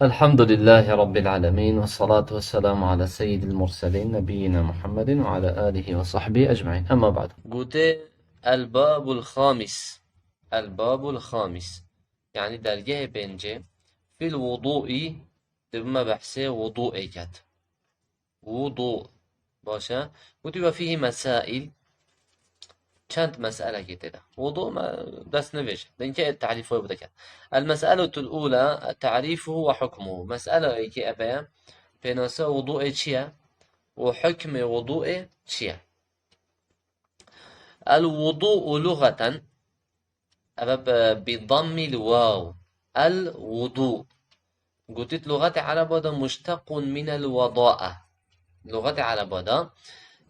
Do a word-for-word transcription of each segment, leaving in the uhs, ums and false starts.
الحمد لله رب العالمين، والصلاة والسلام على سيد المرسلين نبينا محمد وعلى آله وصحبه أجمعين. أما بعد. Gote, الباب الخامس. الباب الخامس. Yani dergehê pêncê. في الوضوء, dibime behsê wudu'ê ket. Wudu. Baş e. Gote, وفيه مسائل. Çend meselekê tê de. Wudu me destnivêj. Dinke tarîf wê bide ket. المسألة الأولى تعريفه وحكمه. Meseleyekê eve ye. Pênase wudu'ê çi ye? Û hukmê wudu'ê çi ye? الوضوء لغة. Eve bi, بضم الواو. الوضوء. Gote di luxetê ereba de مشتق من الوضاءة. Luxetê ereba de,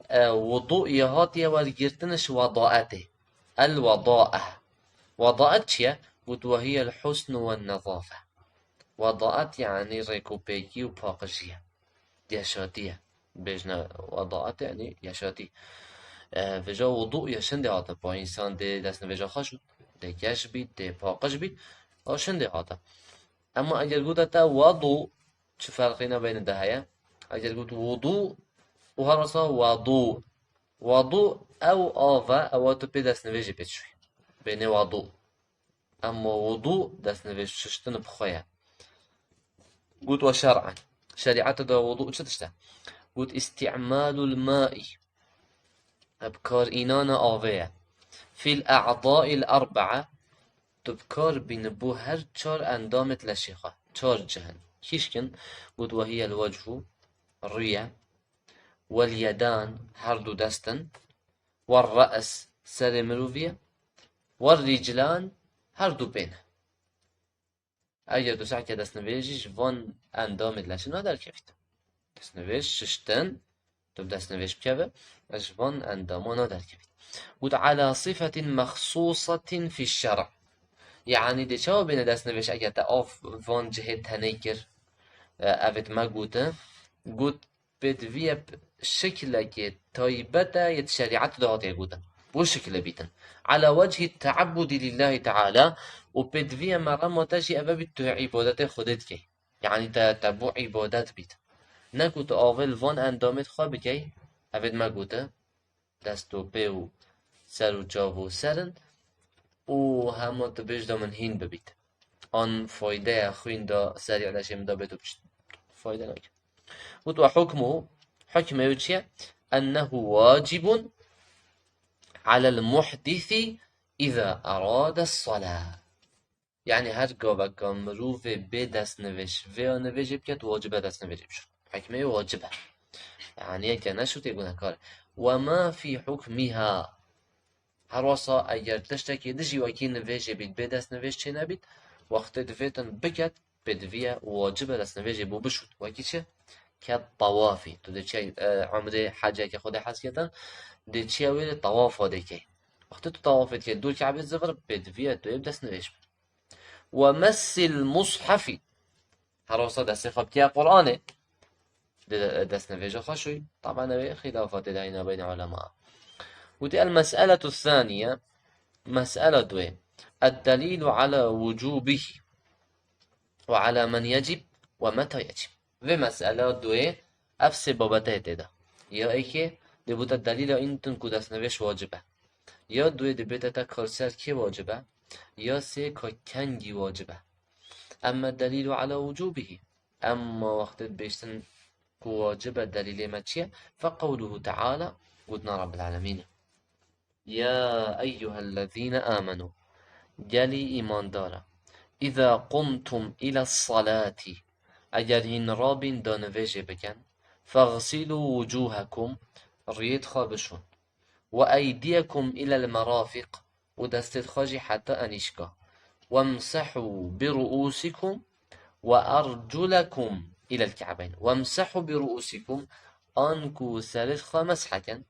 e, wudu ya hatiye wergirtin ji wedaetê. الوضاءة. Wedaet çi ye? Got, وهي الحسن والنظافة. Wedaet yani rêkopêkî û paqijî ye. Yaşatî ye. Bêjne wedaet yani yaşatî. E, vêja wudu ya şindê hate. Pa însan dê destnivêja xweş bît, dê geş bît, dê paqij bît. O şindê hate. Ema eger gote te wadu, çi ferqî ne beyne de heye? Eger got wudu û her wisa wadu. Wadu ew av e, ewa tu pê destnivêjê pê dişûyî. Bênê wadu. Ema wudu destnivêj şiştin bi xwe ye. Got وشرعا. Şerîeta de wudu çi tişt e? Got استعمال الماء. Bi kar înana avê ye. في الأعضاء الأربعة. Tu bi kar bîne bo her çar endamê leşê xwe. Çar cih in. Kîşk in? Got وهي الوجه, rû ye. واليدان, her du dest in. والرأس, serê mirovî ye. والرجلان, her du pê ne. Eger tu sehke destnivêjî ji van endamê leşê naderkevît. Destnivêj şiştin, tu bi destnivêj bikeve, ji van endamana derkevît. Got على صفة مخصوصة في الشرع. Yani dê çawa bêne destnivêj eger te av van cihê tenê kir, e, evêt me gote, got pêdiviye şiklekê taybet e yê di şerîetê de hatiye gotin. Bo şikilê bîtin. على وجه التعبد لله تعالى û pêdiviye merema te jî eve bît tu îbadetê Xwedê dikey. Yani te, te bo îbadet bît. Ne ku tu avê li van endamê xwe bikey, evêt me gote, dest û pê û ser û çav û ser in û hema tu bêj de min hîn bibît. An faydeya xwîn de serî leşê min de bêt û pişt. Fayde nake. Got وحكمه, hukmê wê çi ye? أنه واجب على المحدث إذا أراد الصلاة. Yani her gaveka mirovê bê destnivêj vêya nivêjê biket, wacib e destnivêjê bişo. Hikmê wacib e. Yani yeke neşûtê gunehkar e. وما في حكمها. Her wasa eger tiştekê dijî wekî nivêjê bît, bê destnivêj çênebît, wextê divêtin biket, pêdiviye wacib e destnivêjê bo bişût. Wekî çi? Ke tawafî. Tu dê çi, e, umrê heceke Xwedê hez ketin, dê çiye wê lê tawafa dê key. Wextê tu tawafê dikey dûr Kebê zivir, pêdiviye tu yê bi destnivêj bî. ومس المصحف. Her wisa destê xwe bikeye Qur'anê. Dê destnivêja xwe şûy. Taban ew ê xilafa tê de hîna beynê ulema. Gotî المسألة الثانية. Mesele duê. الدليل على وجوبه وعلى من يجب ومتى يجب. Vê mesela duê ev sê babeteyê tê de. Ya êkê dê bûte delîla întin ku destnivêj wacib e. Ya duê dê bête te ka li ser kê wacib e, ya sê ka kengî wacib e. أما الدليل على وجوبه. Emma wextê dibêjtin ku wacib e delîlê me çi ye? فقوله تعالى, gotina Rabbil Alemîn e. يا أيها الذين آمنوا. Gelî îmandara. إذا قمتم إلى الصلاة. Eger hîn rabîn da nivêjê bikin. فاغسلوا وجوهكم. Riyêt xwe bişûn. وأيديكم إلى المرافق. Û destêt xwe jî heta enîşka. وامسحوا برؤوسكم وأرجلكم إلى الكعبين. وامسحوا برؤوسكم. An ku serêt xwe mesh kin.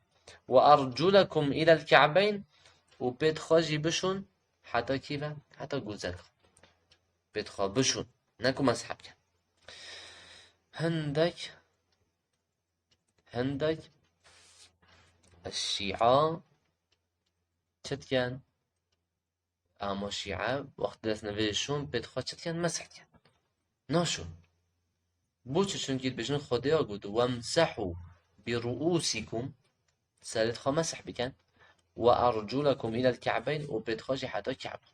وأرجلكم إلى الكعبين. Û pêt xwe jî bişûn heta kî ve? Heta gozeka. Pêt xwe bişûn. Ne ku mesh bikin. Hindek, hindek şîa çi dikin? Ama şîe wext dest nivêjê şûn pêt xwe çi dikin? Mesh dikin. Naşûn. Boçi? Çunkî dibêjin Xwedê ya got, "Wemsehû bi ruûsîkum", serê xwe mesih bikin, "we ercûlekum îlel ke'beyn", û pêt xwe jî heta Ke'be.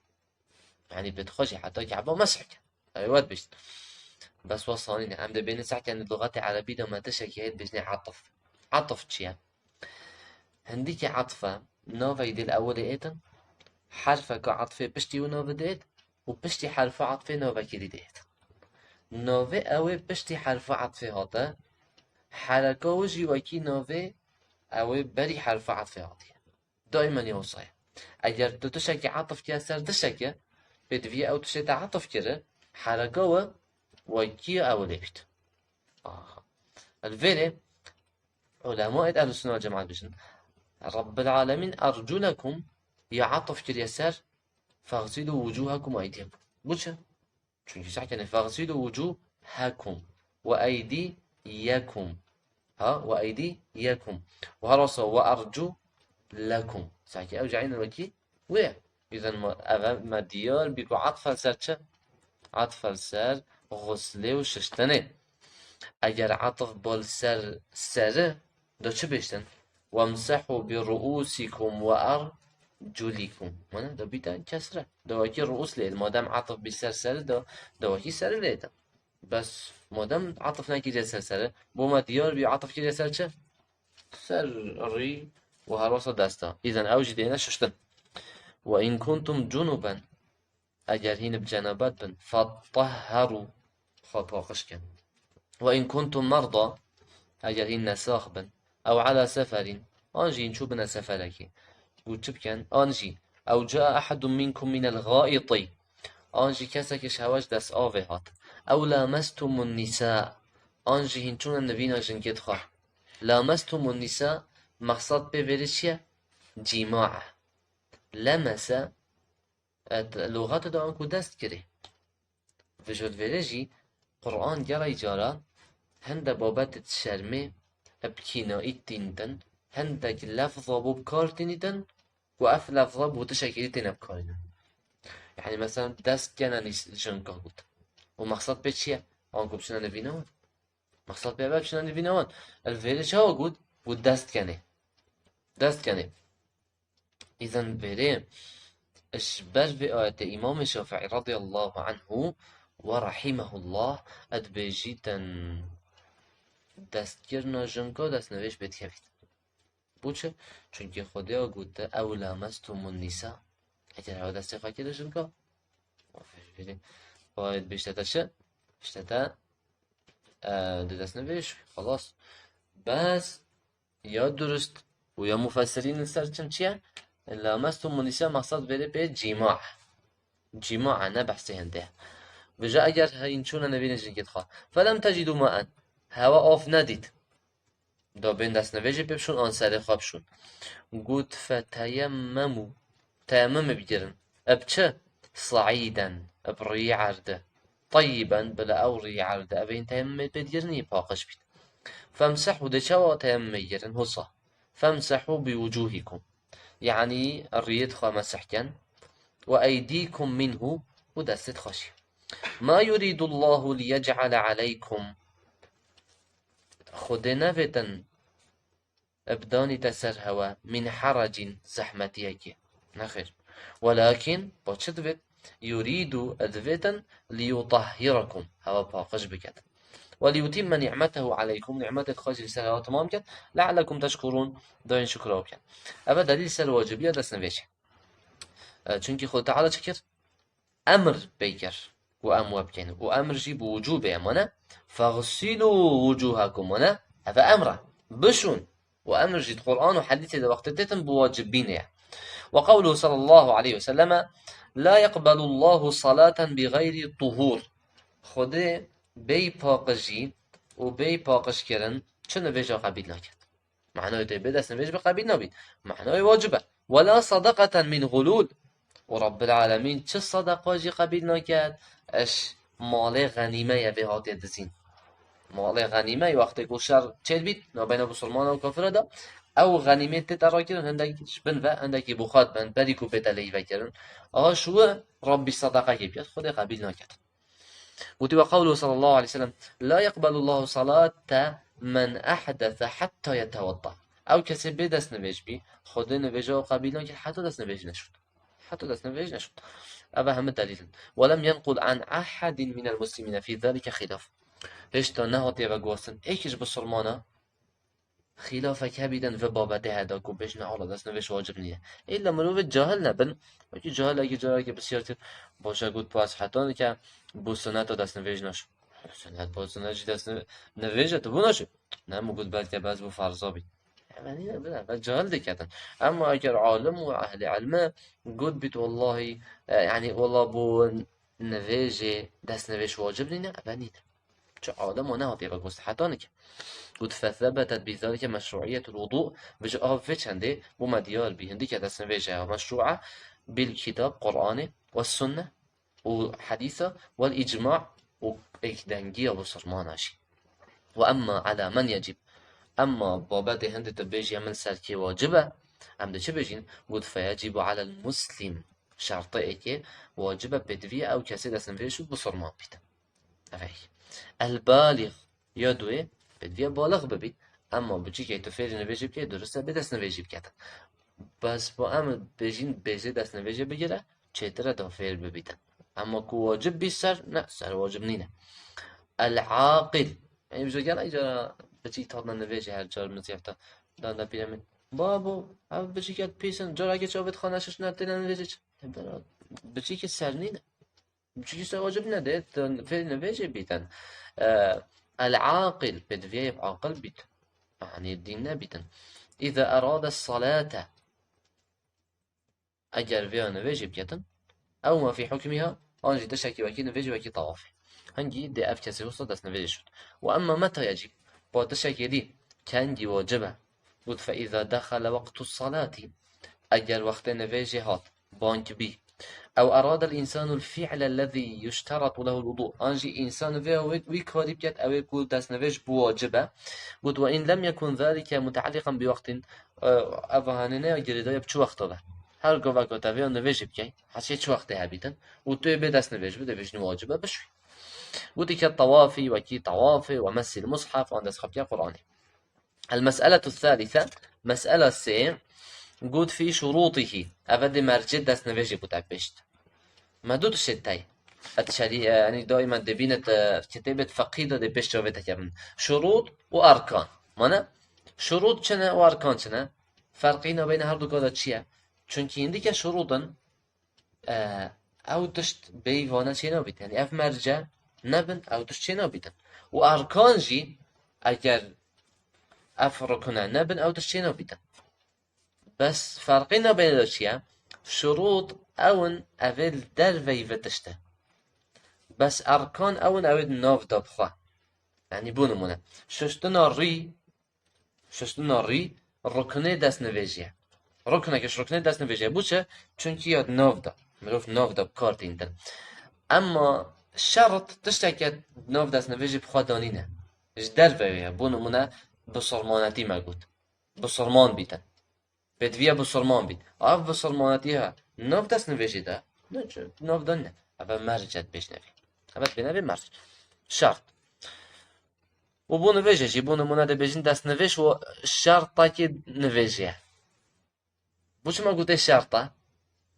Yanî pêt xwe jî heta Ke'be mesih kin. Ew ê we dibêjin. Bes wesa nîne. Em dê bêne sehkên di luxetê erebî de me tiştekî heye dibêjinê etf. Etf çi ye? Hindikî etf e, navekî dê li ewilê êtin, herfeka etfê piştî wî navê dê êt û piştî herfa etfê navekî dî dê êt. Navê ew ê piştî herfa etfê hate, hereka wî jî wekî navê ew ê berî herfa etfê hatiye. Daîmen ya wisa ye. Eger tu tiştekî etf kiye ser tiştekî, pêdivî ew tiştê te etf kiri, hereka wî wekî ewilê bît. Aha. Li vêrê ulema êt Ehlus Sunne vel Cemaat dibêjin, Rabbil Alemîn ercûlekum ya etf kiriye ser fexsîlû wucûhekum û eydiyekum. Boçi? Çunkî sehkene fexsîlû wucûhekum we eydîyekum. Ha? We eydîyekum. Û her wisa we ercûlekum. Sehkî ew jî eynî wekî wê ye. Îzen me, ev e me diyar bî ku etf e li ser çi? Etf e li ser xuslê û şiştinê. Eger etf bo li ser seri, do çi bêjtin? "Wemsehû bi ruûsîkum we ercûlîkum." Mana, do bîte kesre. Do wekî ruûs lê, madem etf bî ser seri, do, do wekî seri lê de. Bes madem etf nekiriye ser seri, bo me diyar bî etf kiriye ser çi? Ser rî û her wisa desta. Îzen ew jî dêne şiştin. "Ve in kuntum cunuben", eger hîn bi cenabet bin, "fettehherû", xwe paqij kin. "Ve in kuntum merda", eger hîn nesax bin, "ew ala seferîn", an jî hîn çûbine seferekê, got çi bikin? An jî, "ew caa ehedun minkum minel gâitî", an jî kesekî ji hewe ji dest avê hat, "ew lamestumun nîsa", an jî hîn çûne nivîna jinkê dixwe. "Lamestumun nîsa", mexsad pê vêrê çi ye? Cîma e. Lemese, e, di luxetê de anku dest kirê. Vêjo li vêrê jî Quran gelek caran hinde babetê şermê bi kînayî tînitin, hindek lefza bo bi kar tînitin û ev lefza bo tiştekî dî têne bi kar tînin. Yanî mesela dest kene nîs-, jinka got. Û mexsed pê çi ye? Anku biçine nivîna wan. Mexsed pê ev e biçine nivîna wan. Li vêrê çawa got? Got dest kenê. Dest kenê. Îzen vêrê, ji ber vê ayetê Îmamê Şafîî radiyallahu anhu ve rahimehullah dibêjîtin, destkirina jinka destnivêj pê dikevît. Bo çi? Çunkî Xwedê ya gote, "Ew lamestumun nîsa." Eger ew destê xwe kire jinka, vay, dibêjte te çi? Dibêjte te, e, di destnivêj, xelas. Bes ya durust û ya mufessirîn li ser çin çi ye? Lamestumun nîsa mexsed vêrê pê cîma. Cîma ne behsê hindê. Vêja eger heyîn çûne nivînê jinkê dixwe. Felem tecidû maen. Hewa av nedît. Da bên destnivêjê pê bişûn, an serê xwe bişûn. Got, "Feteyemmemû." Teyemmumê bigirin. Bi çi? "Saîden." Bi riyê erde. "Teyyiben." Bila ew riyê erde. Ev ên teyemmumê pê digirin yê paqij bît. "Femsehû." Dê çawa teyemmumê girin? Husa. "Femsehû bi wucûhîkum." Yanî riyê xwe mesih ken. "Ve eydîkum minhu." Û destê xwe jî. "Ma yuridullahu liyec'ale aleykum." Xwedê nevêtin bi danî te ser hewe min herecîn, zehmetiyekê. Nexêr. Welakin, ba çi divêt? Yurîdu, divêtin, liyutahhirakum, hewe paqij biket. Ve liyutimme ni'metehu aleykum, ni'metê xwe jî li ser hewe temam biket. Le'ellekum teşkurûn, dayên şukra bikin. Ev e delîl ser wacibiya destnivêjê. E, çunkî Xwedê Teala çi kir? Emr pê kir ku em we bikin. Û emr jî bi wucûbê ye, mane, "Fexsîlû wucûhekum", mane, ev e emr e. Bişûn. Û emr jî di Quran û hedîsê de wextê têtin bi wacibînê ye. Ve qewluhu sallallahu aleyhi ve selleme, "La yeqbelullahu salaten bi gayri tuhur." Xwedê bêyî paqijî û bêyî paqijkirin çi nivêja qebîl naket. Manayê tê bê destnivêj bi qebîl nabît. Manayê wacib e. "Wela sadaqeten min gulul." Û Rabbil Alemîn çi sadaqa jî qebîl naket, eş malê xenîme ye vê hatiye dizîn. Malê xenîme wextê ku şer çêdibît, nabeyna bisilmana û kafira de, ew xenîmê tête rakirin, hindek ji bin ve, hindekî bi xwe diben, berî ku bête leyî vekirin. Aha ji wi Rabbî sadaqekê biket, Xwedê qebîl naket. Gotî, وقوله صلى الله عليه وسلم: لا يقبل الله صلاة من أحدث حتى يتوضأ. Ew kesê bê destnivêj bî, Xwedê nivêja wî qebîl nake heta destnivêj neşût. Heta destnivêj neşût. Ev hemû delîl in. ولم ينقل عن أحد من المسلمين في ذلك خلاف. Hêşta nehatiye veguhastin êk ji bisilmana xîlafek hebîtin vê babetê heda ku bêjin, "Ala, destnivêj wacib nîne." Îlla mirovê cahil nebin, wekî cahilekî carekê pisyar kir, baş e, got, "Bas heta nike bo sunet a destnivêj naşo." Sunet bo sunet jî destnivêj e, tu bo naşo. Ne, min got, "Belke bes bo ferza bî." Ev nîne, bira, ve cahil diketin. Emma eger alim û ehlê ilme got bît, "Wellahî, e, yanî, wella bo nivêjê destnivêj wacib nîne", ev nîne. Çi alem û nehatiye veguhastin heta nike. Got, "فثبتت بذلك مشروعية الوضوء." Vêca av vê çendê bo me diyar bî, hindike destnivêje ya meşrû e, bil kitab, Qur'anê, ve sunne, û hedîsa, vel îcma, û êkdengiya bisilmana jî. Ve emma ala men yecib. Emma babetê hindê tu bêjî, "Min ser kê wacib e?" Em dê çi bêjîn? Got, "Feyecibu alel muslim." Şertê êkê wacib e, pêdivî ye ew kesê destnivêj û bisilman bît. Ev e. El balîg ya duyê pêdivî ye balix bibît. Emma biçîkê tu fêrî nivêjê bikey, durist e bê destnivêjî biketin. Bes bo em bêjîn bêjê destnivêjê bigire, çêtir e da fêr bibîtin. Emma ku wacib bî ser, ne, ser wacib nîne. El aqil. Yanî, bijo gel, ay cara biçîk tatne nivêjê her car mizgefta. Da, da pîremîn. Babo, ev biçîkek pîs in, carekê çavêt xwe neşişne têne nivêjê çi? Biçîkê ser nîne. Biçîkê ser wacib ne de, fêr nivêjê bîtin. E, el aqil, pêdivî ye aqil bît. Yanî dîn nebîtin. Îza erade salate. Eger vêya nivêjê biketin, ew ma fî hukmiha, an jî tiştekî wekî nivêjê wekî tawafê. Hingî dê ev kesê wisa destnivêjê şût. Ve emma meta yecib, pa tiştekê dî kengî wacib e. Got, fe îza dexele weqtu salati, eger wextê nivêjê hat, bang bî. Ew erade el-însanu el-fi'le ellezî yuşteratu lehu el-wudu. An jî însan vê wê, wî karî biket, ew ê ku destnivêj bi wacib e. Got, ve in lem yekun zalike mutealliqan bi waqtin, e, ev hanê ne ya girêdayî bi çi wexta be. Her gaveka te vêya nivêjê bikey, hesê çi wextê hebîtin, û tu yê bê destnivêj bî, dê bêjinî wacib e, bişûy. Gotî ke tawafî, wekî tawafê, ve mesî el-mushaf, an dest xwe bike Qur'anê. El-mes'eletu thalithe, mes'ela sê, got fî şurûtihî, eve dê mercê destnivêjê bû te pêşt. Me du tiştê tey. Et şerî, e, yanî daîma dibîne te kitêbê fiqhî de dê pêş çavê te kevin. Şurût û erkan. Mane, şurût çi ne û erkan çi ne? Ferqî nabeyne her du ka de çi ye? Çunkî hindike şurût in, e, ew tişt bêyî vane çênabît. Yanî ev merce nebin, ew tişt çênabîtin. Û erkan jî eger ev rukune nebin, ew tişt çênabîtin. Bes ferqê nabeyne de çi ye? Şurût ew in, ev ê li derveyî vê tiştê. Bes erkan ew in, ew ê di nav de bi xwe. Yanî bo nimûne, şuştina rî, şuştina rî ruknê destnivêjê ye. Rukneke ji ruknê destnivêjê ye. Bo çi? Çunkî ya di nav de. Mirov nav de bi kar tînin. Emma şert tişteke di nav destnivêjê bi xwe de nîne. Ji derve ye. Bo nimûne, bisilmanetî me got. Bisilman bîtin. Pêdiviya bisilman bît. Ev bisilmanetî ha nav destnivêjê de, ne, nav de ne. Ev merc e dibêjne vê. Ev dibêne vê merc. Şert. Û bo nivêjê jî, bo nimûne dibêjin destnivêj û şertekî nivêjê ye. Bo çima gote şert e?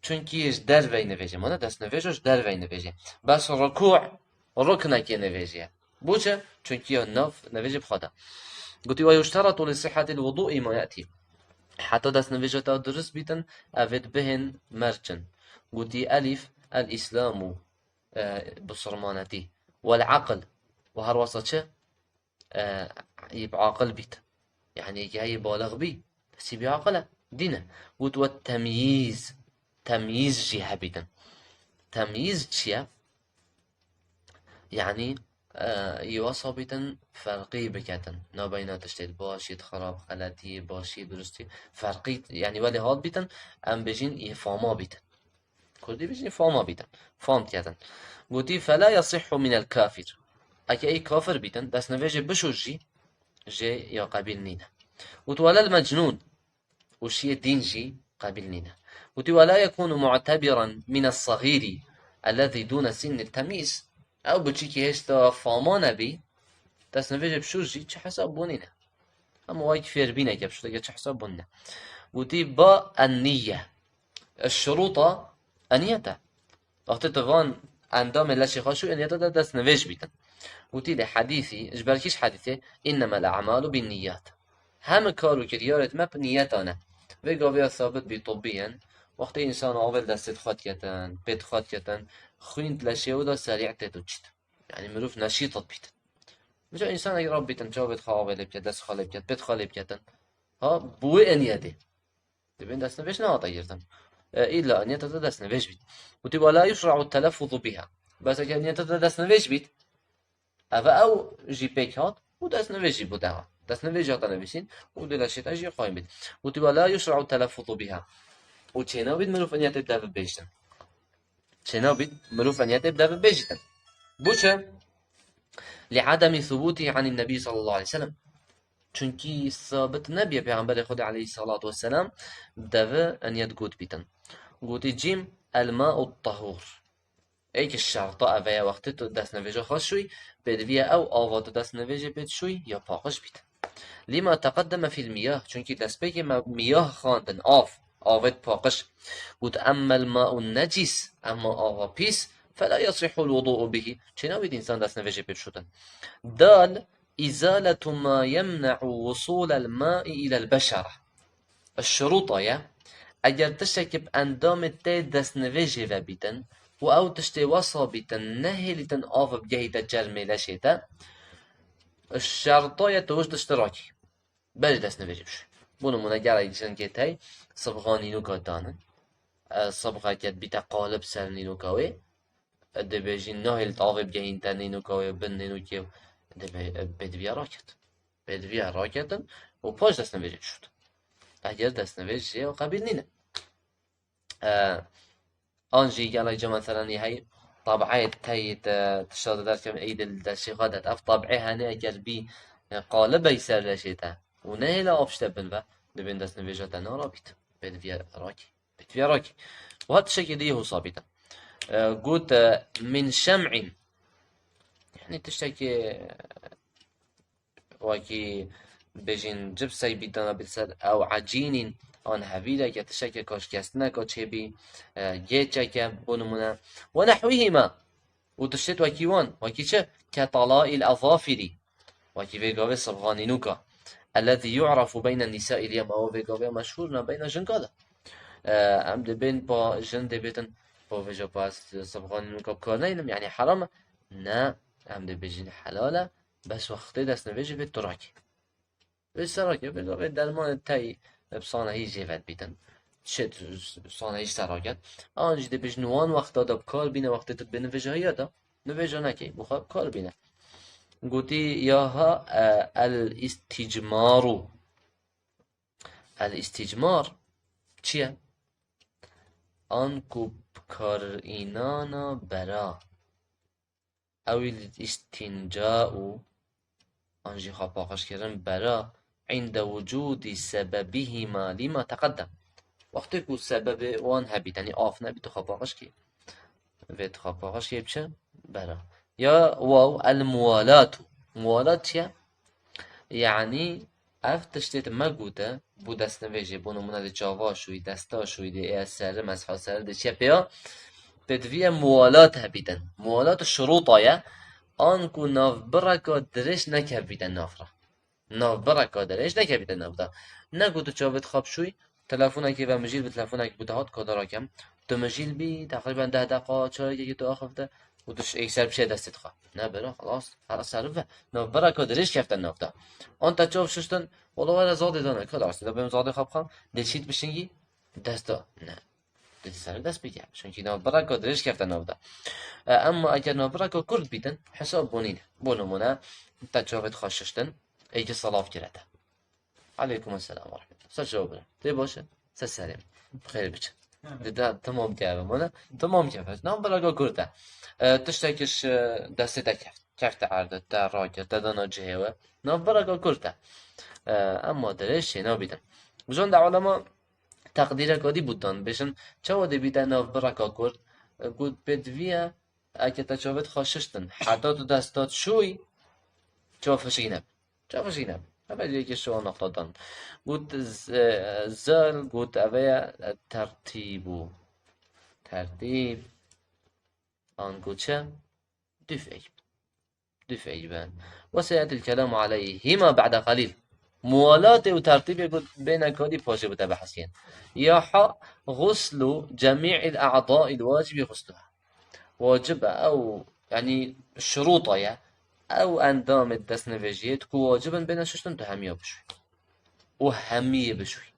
Çunkî ji dervey nivêjê. Mane destnivêj û ji dervey nivêjê. Bes rukû ruknekê nivêjê ye. Bo çi? Çunkî ya nav nivêjê bi xwe de. Gotî, "Ve yuşteratu li sihhatil wudu'i ma ya'ti." Heta destnivêja te durist bîtin, ev ê dibihên mercin. Gotî, elîf, el-îslamu, e, bisilmanetî. Wel-aql. Û her wesa çi? E, yê bi aqil bît. Yanî yekî heyî balix bî, pesî bî aqil e, dîn e. Got, "Weltemyîz." Temyîz jî hebîtin. Temyîz çi ye? Yanî, e, yê wesa bîtin ferqî biketin. Nabeyna tiştê di başî, di xirab, xeletî, başî, durustî, ferqî, yanî welê hat bîtin, em bêjin yê fama bîtin. Kurdî bêjin fama bîtin. Fam diketin. Gotî, "Fela yasihhu minel kafir." Eke ê kafir bîtin, destnivêjê bişûr jî, jê ya qebîl nîne. Got, "Welel mecnûn." Û şiyê dîn jî qebîl nîne. Gotî, "Wela yekûnu mu'tebiran mine sagîrî ellezî dûne sinnil temyîz." Ew biçîkî hêşta fama nebî, destnivêjê bişûr jî çi hesab bûnî ne. Hema wayek fêrbîneke bişûreke çi hesab bûn ne. Gotî ba en-niyye. Eş-şurûta en-niyete. Wextê tu van endamê leşê xwe şû, en-niyete de destnivêj bîtin. Gotî lê hedîsî, ji ber kî ji hedîsê, "Innemel a'malu bin-niyyat." Heme kar û kiryarêt me bi niyeta ne. Vê gavê ya sabit bî tibbiyen, wextê însan avê li destê xwe diketin, pê xwe diketin, xwîn di leşê wî de serî tê tu çît. Yani mirov neşît bîtin. Mesela însanek rabîtin, çavê xwe avê lê biket, dest xwe lê biket, pê xwe lê biketin. Ha, bi wê eniyetê. Dibên destnivêj nehate girtin. E, îlla niyeta te destnivêj bît. Gotî, "Ve la yuşra'u teleffuzu biha." Bes eger niyeta te destnivêj bît, ev ew jî pêk hat û destnivêj jî bû deha. Destnivêj hate nivîsîn û dê leşê te jî xwayîn bît. Gotî, "Ve la yuşra'u teleffuzu biha." Û çênabît mirov niyetê bi dev bêjtin. Çênabît mirov niyetê bi dev bêjtin. Bo çi? "Li ademi subûtî anî nebî sallallahu aleyhi ve sellem." Çunkî sabit nebiye Pêxemberê Xwedê aleyhissalatu vesselam bi dev niyet got bîtin. Gotî cîm, "El ma'u tahûr." Êk şerta ev e ya wextê tu destnivêja xwe şûy, pêdiviye ew ava tu destnivêjê pê dişûy ya paqij bît. "Lima teqeddeme fîl miyah", çunkî destpêkê me miyah xwendin, av, avêt paqij. Got, "Emmel ma'un necîs", emma ava pîs, "fela yasihul wudu'u bihi", çênabît însan destnivêjê pê bişûtin. Dal, "Izaletu ma yemne'u wusulel ma'i ilel beşere." Şurûta ye, eger tiştekî bi endamê te destnivêjê ve bîtin û ew tiştê wesa bîtin, nehêlîtin av bigehîte çermê leşê te, şerta ye tu wis tiştî rakî. Berê destnivêjê bişû. Bo nimûne gelek jinkê tey sibxa nînoka danin. E, sibxeke bîte qalib ser nînoka wê. E, dibêjin nahêl avê bigehînte nînoka wê, bin nînokê, dibê, e, pêdiviya raket. Pêdiviya raketin û paş destnivêjê şût. Eger destnivêj jê qebîl nîne. E, an jî gelek ca meselenî hey tab'eyê teyê te tişta de derkevin ey dil deşê xwe det. Ev tab'ê henê eger bî, e, qalibey ser leşê te û nehêle av şte bin ve, dibên destnivêja te narabît. Pêdiviya rakî. Pêdiviya rakî. Û her tiştekê dî yê hosa bîtin. E, got, e, min şem'in. Yani tiştekê, e, wekî bêjin cipsey bîtana bît ser ew ecînîn, an hevîreke, tişteke ka şikestineka çêbî, e, gêçeke, bo nimûne. Ve nehwîhîma. Û tiştêt wekî wan, wekî çi? Ke talaîl ezafirî. Wekî vê gavê sibxa nînûka. Ellezî yu'rafu beyne nîsaîl yewm. Ew vê gavê meşhûr ne beyna jinka de. E, em dê bên pa jin dê bêtin, pa vêja pa ez sibxa nînûka bi kar neynim, yani heram e? Ne, em dê bêjin helal e, bes wextê destnivêjê vê tu rakî. Vê sereke, vê gavê dermanê tey bi sanehî jê vedbîtin. Çi sanehî seraket. An jî dibêjin wan wexta de bi kar bîne, wextê tu bê nivêjahiya de, nivêja nekey, bi xwe bi kar bîne. Gotî, ya ha, e, el îstîcmaru. El îstîcmar çi ye? An ku bikarînana bera. Ew îstînca û an jî xwe paqijkirin bera, inde wucûdî sebebihîma lîma teqeddem. Wextê ku sebebê wan hebî, tenî av nebî, tu xwe paqij kî. Vê tu xwe paqij kî biçe bera. Ya waw, el muwalatu. Muwalat çi ye? Yani ev tiştê tu me gote, bû destnivêjê, bû nimûne dê çava şûyî, desta şûyî, dê ê seri, mesha seri, dê çiye pêya, pêdiviye muwalat hebîtin. Muwalat şurûta ye, an ku navbireka dirêj nekevbîte nav re. Navbireka dirêj nekevbîte nav de. Ne ku tu çavê xwe bişûyî, telefonekê ve mijîl bi telefonekê bû te hat, ka dara kem. Tu mijîl bî, teqrîben deh deqa, çayekê tu axifte û tu êk ser bişê destê xwe. Ne bira, xelas, her ser ve. Navbireka dirêj kefte nav de. An te çav şiştin, wala were zadê dane, ka dara, da bêm zadê xwe bixwem, dê çît bişingî, dest da. Ne. Dê ser dest bike. Çunkî navbireka dirêj kefte nav de. E, emma eger navbireka kurt bîtin, hesab bû nîne. Bo nimûne, te çavê xwe şiştin, êkî selav kire te. Aleykum selam ve rahmetullah. Ser çawa bira? Tê baş e? Ser serê min. Bi xêr biçe. Dê de tamam keve mana. Tamam keve. Navbireka kurt e. E, tiştekî ji destê te keft. Kefte erde, te rakir, te dana cihê we. Navbireka kurt e. E, emma dirêj çê nabîtin. Bijan de ulema teqdîreka dî bû dan. Bêjin, çawa dê bîte navbireka kurt? E, got pêdiviye eke te çavê dixwe şiştin, heta tu desta dişûyî, çavfişî nebe. Çavfişî nebe. Ev jî yekê ji wan noqtatan. Got, z-, e, zel, got, ev ye, e, tertîb û. Tertîb. An got çi? Du fiil. Du fiil ben. Ve seyati el-kelamu aleyhima ba'de qalîl. Muwalatê û tertîbê got bêne kadî paşê bi te behsiyên. Ya ha, guslu cemî'il a'dâ'il wacibî gusluha. Wacib e ew, yanî şurûta ye. Ew endamê destnivêjiyê ku wacib in bêne şiştin tu hemiya bişûyî. Û hemiyê bişûyî.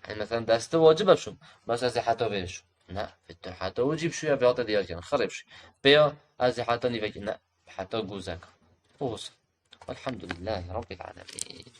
Yanî mesela destê wacib e bişûm. Bes ez ê heta vê bişûm. Ne, tu heta wicî bişûyî, vê hate diyar kirin. Xirê bişûyî. Pêya ez ê heta nîvekî. Ne, heta gûzek. Û gusl. Welhamdulillahî Rabbil alemin.